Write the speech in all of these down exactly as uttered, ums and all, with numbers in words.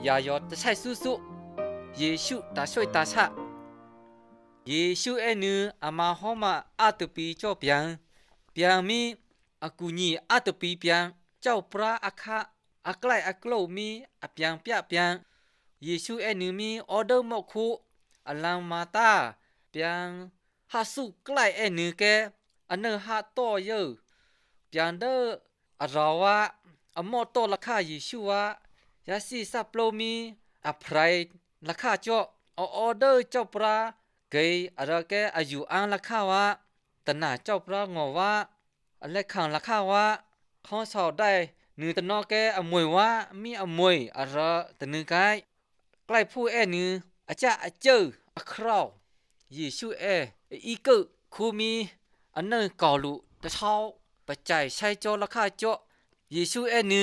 Yayo tasáì súsú. Yesu tashói tasá. Yesu énø ama hóma átøpi chó pyaŋ. Pyaŋ mí akuni átøpi pyaŋ. Chóupalá akhá, akláì aklóu mí apyaŋ pyá pyaŋ. Yesu énø mí ódǿ mokhu, alam matá pyaŋ. Hásuk kláì énø ké, anø há tó yǿ. Pyaŋ ndǿ araoá, amó tó lakháa Yesuá, yásí sáplóu mí aprai lakháa chó, o-, ódǿ chóupalá, gèi arø ké ayu áng lakháwá, tønà chóupalá ngòwá, alekhaŋ lakháwá, khónsaò dáì nø tønǿ ké amøìwá, mí amøì arø tønø káí. Kláì pú énø, achá achǿ, akhráo. Yesu é, í-kø, khúmí, anø kàolu, tøsáo, pachai, sáichó lakháa chó. Yesu énø,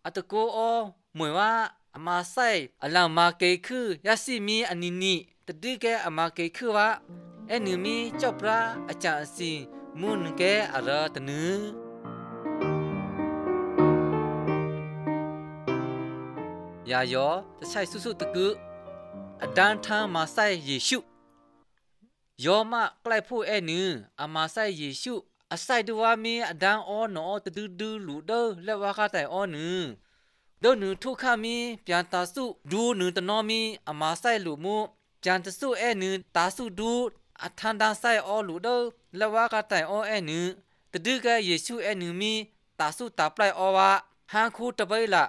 atøkú ó, mø̀iwá, amasáì, alam makèkhǿ, yásí mí anini, tødǿ ké amakèkhǿwá, énø mí chópalá, achaqsi, mún ké arø tønø. Yayo, tasáì súsú tøkø. Adán thá masáì Yesu. Yoma kláì pú énø, amasáì Yesu, asáì dúwá mí Adán ó noqó tødǿdǿ luqdǿ léwákátæ ó nø. Dónø túkhá mí pyaŋ tasú dú nø tønǿ mí amasáì luqmú, pyaŋ tasú énø tasú dú, athán dán sáì ó luqdǿ léwákátæ ó énø, tødǿ ké Yesu énø mí tasú tapláì ó wá, hán khú tøbǿíla,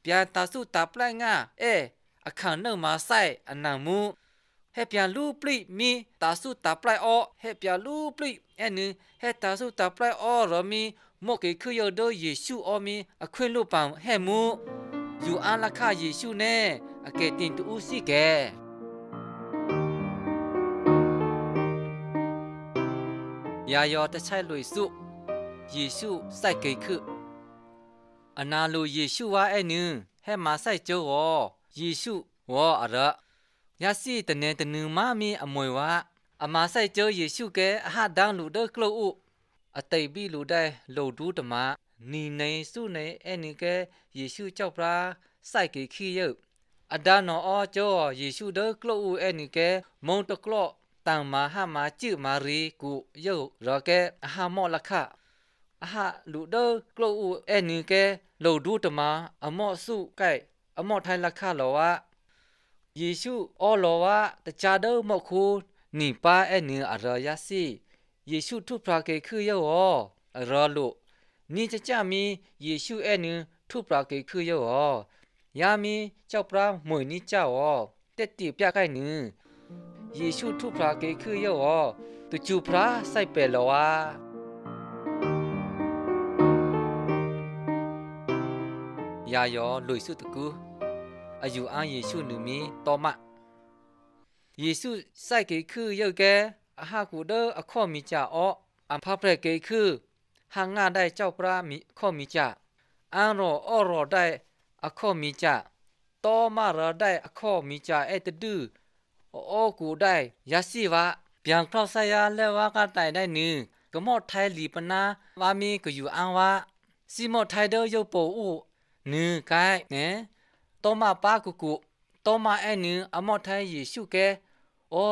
pyaŋ tasú tapláì ngá é, akhaŋ nø masáì anamú. Hepyaŋ lúplí mí tasú tapláì ó, hepyaŋ lúplí énø, he tasú tapláì ó rø mí, mokèkhǿ yødø Yesu ó mí, akhúin lúpam hémú. Yu áng lakháa Yesu né, akètin tu'ú síke. Yayo tasáì loisú. Yesu sáì kèkhǿ. Anā lu Yesu wá énø, hé masáì chǿ wō, Yesu wō arø. Yásí tøne tønømá mí amø̀iwá. Amasáì chǿ Yesu ké, ahá dáng luqdǿ klóu. Atøì bí luqdáì lou dú tømā, ni nøi sú nøi énø ké Yesu chópalá sáì kèkhí yǿ. Adán noqó chǿ Yesu dǿ klóu énø ké, mountøkló, tangma há machǿ Mari ku yǿ rø ké, ahá mó lakháa. Ahá luqdǿ klóu énø ké, lou dú tømā, amó sú káì, amó thaí lakháa lowá. Yesu ó lowá, tachá dǿ mokhu, nipá énø arø yásí. Yesu túpla kèkhǿ yǿ ò, arø lu. Ní chachá mí Yesu énø túpla kèkhǿ yǿ ò. Yá mí chópalá mø̀i ní chá ò. Téti pyá káì nø. Yesu túpla kèkhǿ yǿ ò, tøchupalá sáì pèloá. Yayo loisú tøkú. Ayu áng Yesu nø mí Tóma. Yesu sáì kèkhǿ yǿ ké, ahá ku dǿ akhó micha ó, amphaplè kèkhǿ, hangá dai chópalá mi-, akhó micha, ánro óro dai akhó micha, Tóma rø dai akhó micha etødú, oó ku dai yasíwá, pyangkláu sáyá léwákátæ dai nø, kòmóthai lipøná wá mí kòyu ánwá, símóthai dǿ yópo ú nø káe, é? Tóma pá kuku, Tóma énø amóthai Yesu ké, ó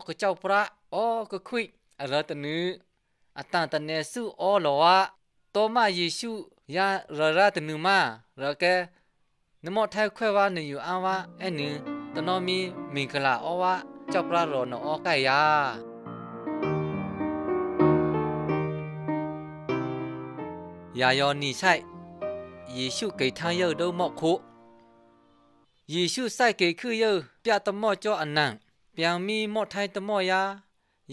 kachóupalá, ó kakhúi, arø tønø. Atan tønesú ó lowá. Tóma Yesu ya rø rá tønømá, rø ké. Nømóthai khwéwá nøyu ánwá énø, tønømí mìkøla ówá, chópalá ro nø ó káyá. Yayo nisái. Yesu kèithán yáu dǿ mó khú. Yesu sáì kèkhǿ yáu pyá tømó chó anang, pyang mí móthái tømó yá,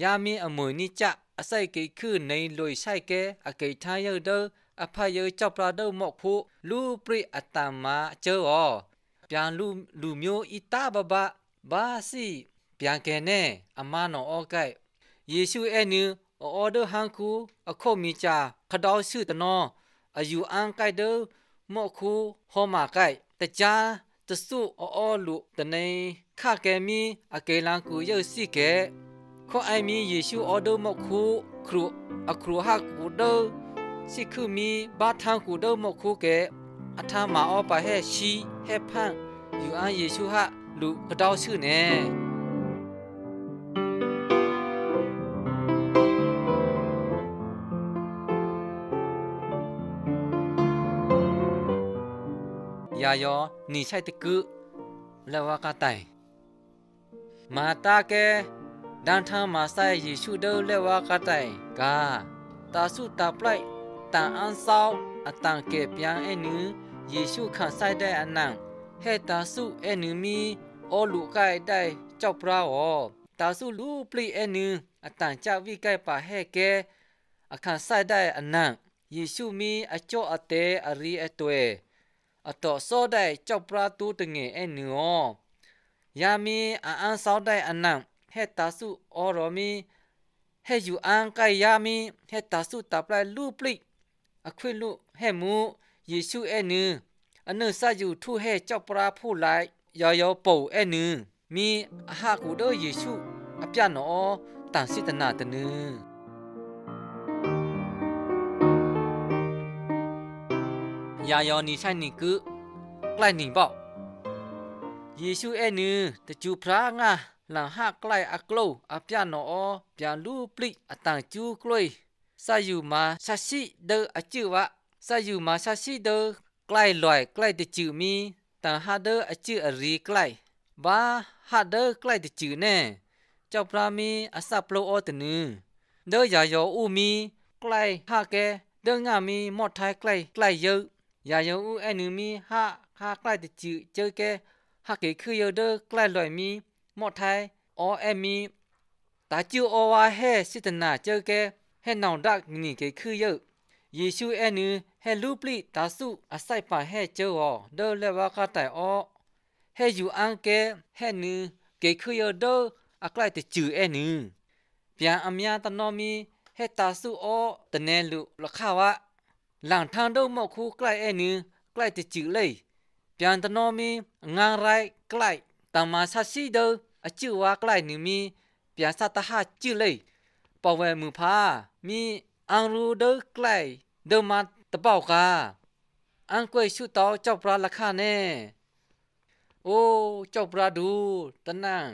yá mí amø̀ì ní chá, asáì kèkhǿ nøi loi sáì ké, akèithán yáu dǿ, aphá yáu chópalá dǿ mó khú, lúplí atam ma chǿ ò. Pyang lu, lumyó itá babá, bá sí, pyang kèné, amá nø ó káe. Yesu énø, oó dǿ háng khú, akhó micha, khadáo shǿ tønø, ayu áng káe dǿ, mó khú, homa káe, tachá, tøsú oó lu tønøi, kháke mí, akèlangku yáu síke. Khóaim mí Yesu oó dǿ mó khú, khlu, akhlu há ku dǿ, síkhø mí, bá tháng ku dǿ mó khúke, athán ma ó pahé shí, hé pháng, Yu-áng Yesu-há lu kataó shǿne. Yàyò, nìsháì tøkø̄, lewákatae. Màtá-ké, dangtang màsái Yesu dǿ lewákatae ka. Tasú tapláe, tàn-án sáó, atàn kèpyav énø, Yesu khanqsáidái anam, hé tasú énø mí, ó lukáidái cópláò. Tasú lúplí énø, atàn cá víkáipa hé ké, akhanqsáidái anam, Yesu mí acó ate ari etoe. Atoq sódái cóplá tútønge énø-ó. Yá mí a-ánsaódái anam, hé tasú ólo mí, hé yu-áng káiyá mí, hé tasú tapláe lúplí. Akhúi lú hémú, Yesu énø, anø sáyu thú hé cóplá phú lai, yàyò pou énø. Mí, ahaqu dǿ Yesu, apyá noqó, tàn sítønatønø. Yàyò nìsháì nìkø̄, kláì nìbáò. Yesu énø, tøcuphlá ngá, làhá kláì aklóu, apyá noqó, pyalúplí, atàn cú klói. Sáyu màshashí dǿ acǿ-a, sáyu màshashí dǿ, kláì loe, kláì tøcø mí, tàhá dǿ acǿ ari kláì, bá há dǿ kláì tøcø né, cóplá mí asá plóu ótønø. Dǿ yàyò-ú mí, kláì há ké, dǿ ngá mí, mó tháí kláì, kláì yǿ. Yàyò-ú énø mí, há, há kláì tøcø cǿ ké, há kèkhǿ yǿ dǿ kláì loe mí, mó tháí, ó é mí. Tacǿ ó-a hé sítøna cǿ ké, hé naondák nìkèkhǿ yǿ. Yesu énø hé lúplí tasú asáipa hé cǿ-o, dǿ lewákatae ó. Hé yu-áng ké, hé nø kèkhǿ yǿ dǿ akláì tøcø énø. Pyan amyá tønó mí, hé tasú ó tønelu lakhá-a. Langthán dǿ mø̀khú kláì énø, kláì tøcø lé. Pyan tønó mí, ngánglái kláì, tàmà sashí dǿ, achǿ-a kláì nø mí, pyan sá tahá chǿ lé. Pøwe mø̀phá mí, ánglú dǿ kláì, dǿ ma tøbáòkā. Ánkói shútao cóplá lakhá né. Ó, cóplá du, tønáng.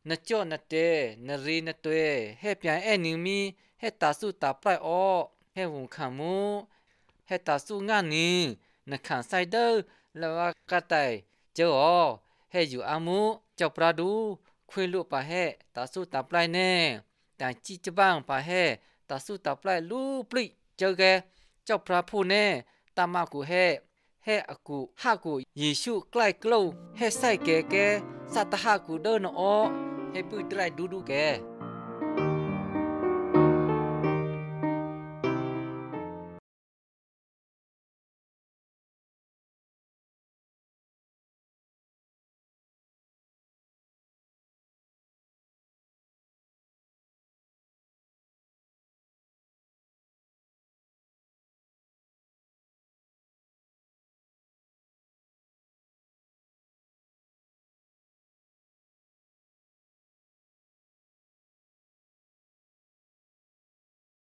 Nøchó nøte, nøri nøtoe, hé pyan énø mí, hé tasú tapláe ó, hé vùnkhàmú, hé tasú ngánø, nøkhànsáidǿ, lawákatae, chǿ-o, hé yu-ámú, cóplá du, khuí lúpa hé tasú tapláe né, tànchí chøbángpa hé tasú tapláe lúplí, chǿgé, cóplá phú né, tamá ku hé, hé akù, há kù Yesu kláì klóu, hé sáì kèké, sá tahá kù dǿ noqó, hé bǿì tøláì dúdúke.